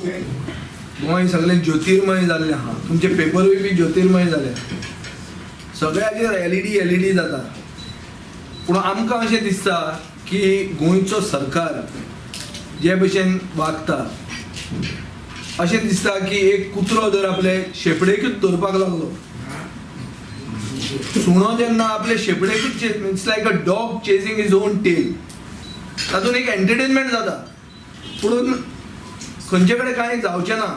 गोंय सगळें ज्योतिर्मय जाल्लें आहा. तुमचे पेपरूय बी ज्योतिर्मय जाले, सगळ्याचेर एलईडी जाता. पूण आमकां अशें दिसता की गोंयचो सरकार जे भशेन वागता, अशें दिसता की एक कुत्रो जर आपले शेपडेकूच धरपाक लागलो, सुणो जेन्ना आपले शेपडेकूच, it's like a dog chasing his own tail. तातूंत एक एंटरटेनमेंट जाता, पूण खंयचे कडेन कांय जावचें ना,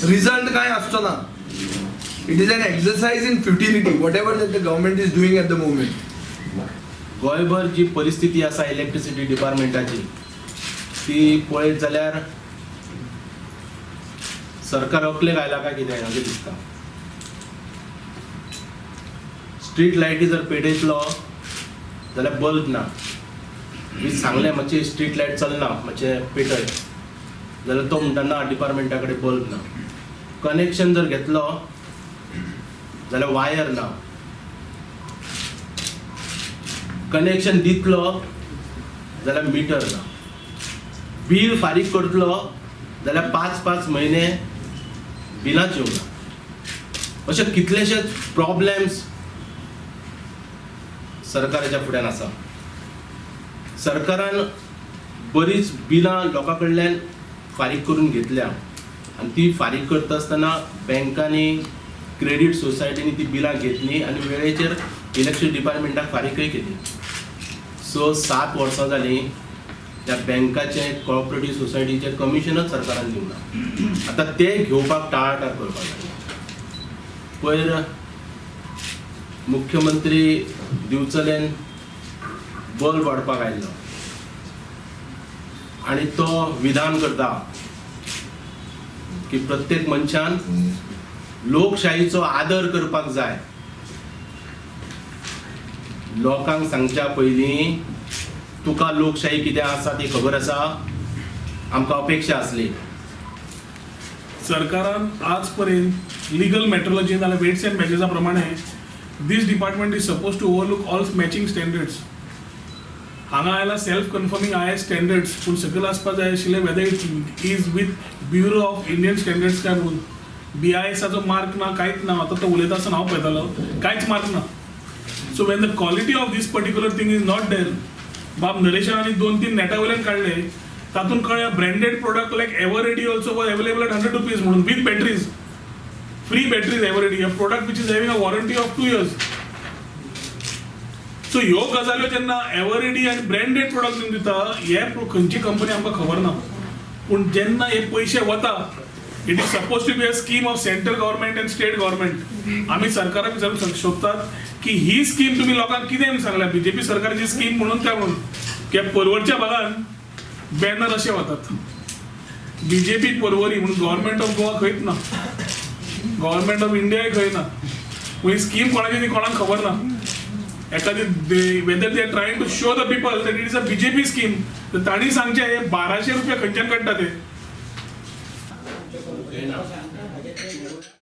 रिजल्ट कांय आसचो ना. It is an exercise in futility, whatever that the government is doing at the moment. गोंयभर जी परिस्थिती आसा इलेक्ट्रिसिटी डिपार्टमेंटाची ती पळयत जाल्यार सरकार अकलेक आयला काय कितें अशें दिसता. स्ट्रीट लायटी जर पेटयतलो जाल्यार बल्ब ना. वीज सांगलें मातशें स्ट्रीट लायट चलना, मातशें पेटय जाल्यार तो म्हणटा ना, डिपार्टमेंटा कडेन बल्ब ना. कनेक्शन जर घेतलो जाल्यार वायर ना. कनेक्शन दितलो जाल्यार मिटर ना. बील फारीक करतलो जाल्यार 5-5 म्हयने बिलांच येवंक ना. अशे कितलेशेच प्रॉब्लेम्स सरकाराच्या फुड्यान आसा. सरकारान बरीच बिलां लोकां कडल्यान फारीक करून घेतल्या आनी ती फारीक करता आसतना बँकांनी, क्रेडीट सोसायटींनी ती बिलां घेतली आनी वेळेचेर इलेक्ट्रिसिटी डिपार्टमेंटाक फारीकय केली. 6-7 वर्सां जालीं त्या बँकाचें, कॉपरेटीव सोसायटीचें कमिशनच सरकारान दिवंक ना. आतां तें घेवपाक टाळाटाळ करपाक लागले. पयर मुख्यमंत्री दिवचलेन बल्ब वाडपाक आयिल्लो आनी तो विधान करता की प्रत्येक मनशान लोकशाहीचो आदर करपाक जाय. लोकांक सांगच्या पयलीं तुका लोकशाही कितें आसा ती खबर आसा, आमकां अपेक्षा आसली. सरकारान आज पर्यंत लिगल मेट्रोलॉजी नाल्यार वेट्स एंड मेजर्सा प्रमाणे this department is suppose to overlook all matching standards. हांगा आयला सेल्फ कन्फर्मींग I S standards, पूण सकयल आसपा जाय आशिल्लें whether it is with Bureau of Indian Standards काय म्हणून. बी I एसाचो मार्क ना, कांयच ना. आतां तो उलयता आसतना हांव पळयतालो, कांयच मार्क ना. So when the quality of this particular thing is not there, बाब नरेशान आनी 2-3 नेटा वयल्यान काडले, तातूंत कळ्ळें branded product like Eveready also was available at 100 rupees म्हणून with batteries, free batteries Eveready, a product which is having a warranty of 2 years. So ह्यो गजाल्यो जेन्ना एवररेडी आनी ब्रँडेड प्रोडक्ट दिवन दिता, हे खंयची कंपनी आमकां खबर ना. पूण जेन्ना हे पयशे वता, it is suppose to be a scheme of central government and state government. आमी सरकाराक विचारूंक सोदतात की ही स्कीम तुमी लोकांक कितें म्हणून सांगल्या, बीजेपी सरकारची स्कीम म्हणून काय म्हणून? की परवरच्या भागान बॅनर अशे वतात, बीजेपी परवरी म्हणून. गव्हर्मेंट ऑफ गोवा खंयच ना, गव्हर्मेंट ऑफ इंडियाय खंय ना. पूण ही स्कीम कोणाची ती कोणाक खबर ना. एखादी whether they are trying to show the people that it is a BJP scheme, तर तांणी सांगचें हे 1200 रुपया खंयच्यान काडटा ते.